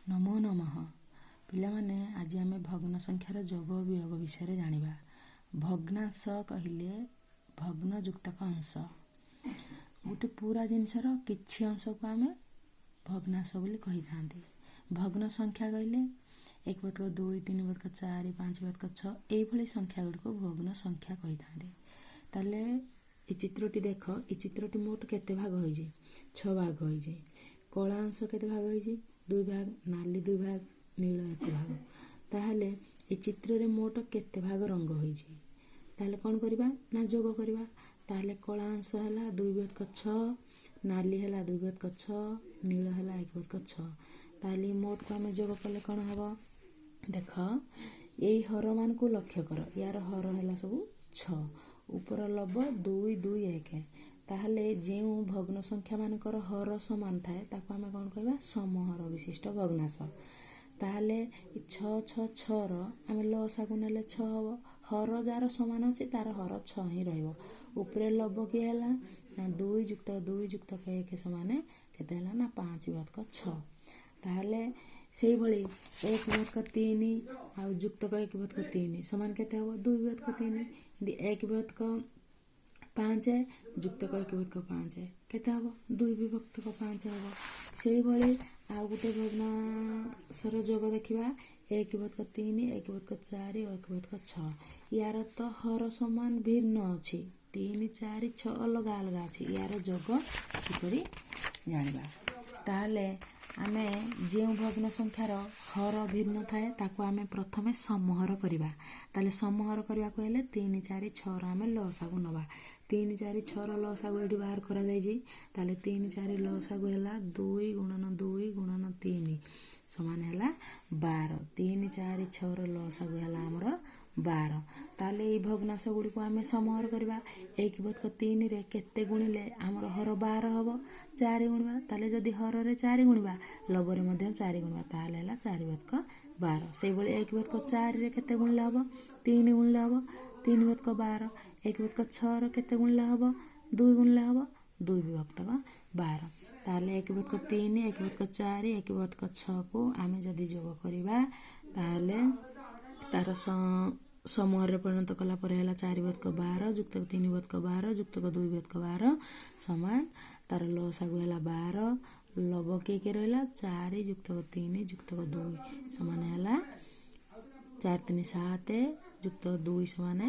ନମୋ ନମଃ। ପିଲାମାନେ, ଆଜି ଆମେ ଭଗ୍ନ ସଂଖ୍ୟାର ଯୋଗ ଓ ବିୟୋଗ ବିଷୟରେ ଜାଣିବା। ଭଗ୍ନାଂଶ କହିଲେ ଭଗ୍ନ ଯୁକ୍ତକ ଅଂଶ। ଗୋଟେ ପୁରା ଜିନିଷର କିଛି ଅଂଶକୁ ଆମେ ଭଗ୍ନାଂଶ ବୋଲି କହିଥାନ୍ତି। ଭଗ୍ନ ସଂଖ୍ୟା କହିଲେ 1 ବିଭକ୍ତ 2, 3 ବିଭକ୍ତ 4, 5 ବିଭକ୍ତ 6, ଏଇଭଳି ସଂଖ୍ୟା ଗୁଡ଼ିକୁ ଭଗ୍ନ ସଂଖ୍ୟା କହିଥାନ୍ତି। ତାହେଲେ ଏ ଚିତ୍ରଟି ଦେଖ। ଏ ଚିତ୍ରଟି ମୋଟ କେତେ ଭାଗ ହୋଇଛି? ଛଅ ଭାଗ ହୋଇଛି। କଳା ଅଂଶ କେତେ ଭାଗ ହୋଇଛି? ଦୁଇ ଭାଗ। ନାଲି ଦୁଇ ଭାଗ, ନୀଳ ଏକ ଭାଗ। ତାହେଲେ ଏ ଚିତ୍ରରେ ମୋଟ କେତେ ଭାଗ ରଙ୍ଗ ହୋଇଛି? ତାହେଲେ କ'ଣ କରିବା ନା ଯୋଗ କରିବା। ତାହେଲେ କଳା ଅଂଶ ହେଲା 2 ବିଭକ୍ତ 6, ନାଲି ହେଲା 2 ବିଭକ୍ତ 6, ନୀଳ ହେଲା 1 ବିଭକ୍ତ 6। ତାହେଲେ ଏଇ ମୋଟକୁ ଆମେ ଯୋଗ କଲେ କ'ଣ ହେବ? ଦେଖ, ଏଇ ହରମାନଙ୍କୁ ଲକ୍ଷ୍ୟ କର। ୟାର ହର ହେଲା ସବୁ 6, ଉପର ଲବ 2, 2, 1। ତାହେଲେ ଯେଉଁ ଭଗ୍ନ ସଂଖ୍ୟା ମାନଙ୍କର ହର ସମାନ ଥାଏ, ତାକୁ ଆମେ କ'ଣ କହିବା? ସମହର ବିଶିଷ୍ଟ ଭଗ୍ନାଂଶ। ତାହେଲେ 6, 6, 6ର ଆମେ ଲସାଗୁ ନେଲେ 6 ହବ। ହର ଯାହାର ସମାନ ଅଛି, ତାର ହର 6 ହିଁ ରହିବ। ଉପରେ ଲବ କିଏ ହେଲା ନା 2 ଯୁକ୍ତ 2 ଯୁକ୍ତ 1 ସମାନ କେତେ ହେଲା ନା 5 ବିଭକ୍ତ 6। ତାହେଲେ ସେଇଭଳି 1 ବିଭକ୍ତ 3 ଆଉ ଯୁକ୍ତକ 1 ବିଭକ୍ତ 3 ସମାନ କେତେ ହେବ? 2 ବିଭକ୍ତ 3। ଏମିତି 1 ବିଭକ୍ତ 5 ଯୁକ୍ତକ 1 ବିଭକ୍ତ 5 କେତେ ହେବ? 2 ବିଭକ୍ତକ 5 ହେବ। ସେଇଭଳି ଆଉ ଗୋଟେ ଭଗ୍ନାଂଶର ଯୋଗ ଦେଖିବା। 1 ବିଭକ୍ତ 3, 1 ବିଭକ୍ତ 4 ଓ 1 ବିଭକ୍ତ 6। ୟାର ତ ହର ସମାନ ଭିନ୍ନ ଅଛି, 3, 4, 6 ଅଲଗା ଅଲଗା ଅଛି। ୟାର ଯୋଗ କିପରି ଜାଣିବା? ତାହେଲେ ଆମେ ଯେଉଁ ଭଗ୍ନ ସଂଖ୍ୟାର ହର ଭିନ୍ନ ଥାଏ, ତାକୁ ଆମେ ପ୍ରଥମେ ସମହର କରିବା। ତାହେଲେ ସମହର କରିବାକୁ ହେଲେ 3, 4, 6ର ଆମେ ଲସାଗୁ ନେବା। 3, 4, 6ର ଲସାଗୁ ଏଠି ବାହାର କରାଯାଇଛି। ତାହେଲେ 3, 4 ଲସାଗୁ ହେଲା 2 ଗୁଣନ 2 ଗୁଣନ 3 ସମାନ ହେଲା 12। 3, 4, 6ର ଲସାଗୁ ହେଲା ଆମର 12। ତାହେଲେ ଏଇ ଭଗ୍ନାଂଶ ଗୁଡ଼ିକୁ ଆମେ ସମହର କରିବା। 1 ବିଭକ୍ତ 3ରେ କେତେ ଗୁଣିଲେ ଆମର ହର 12 ହେବ? 4 ଗୁଣିବା। ତାହେଲେ ଯଦି ହରରେ 4 ଗୁଣିବା, ଲବରେ ମଧ୍ୟ 4 ଗୁଣିବା, ତାହେଲେ ହେଲା 4 ବିଭକ୍ତ 12। ସେଇଭଳି 1 ବିଭକ୍ତ 4ରେ କେତେ ଗୁଣିଲେ ହେବ? 3 ଗୁଣିଲେ ହେବ, 3 ବିଭକ୍ତ 12। 1 ବିଭକ୍ତ 6ର କେତେ ଗୁଣିଲେ ହେବ? 2 ଗୁଣିଲେ ହେବ, 2 ବିଭକ୍ତ 12। ତାହେଲେ 1 ବିଭକ୍ତ 3, 1 ବିଭକ୍ତ 4, 1 ବିଭକ୍ତ 6କୁ ଆମେ ଯଦି ଯୋଗ କରିବା, ତାହେଲେ ତାର ସମହରରେ ପରିଣତ କଲା ପରେ ହେଲା 4 ବିଭକ୍ତ 12 ଯୁକ୍ତ 3 ବିଭକ୍ତ 12 ଯୁକ୍ତକ 2 ବିଭକ୍ତ 12 ସମାନ ତାର ଲସାଗୁ ହେଲା 12। ଲବ କିଏ କିଏ ରହିଲା? 4 ଯୁକ୍ତକ 3 ଯୁକ୍ତକ 2 ସମାନ ହେଲା 4 3 7 ଯୁକ୍ତ 2 ସମାନ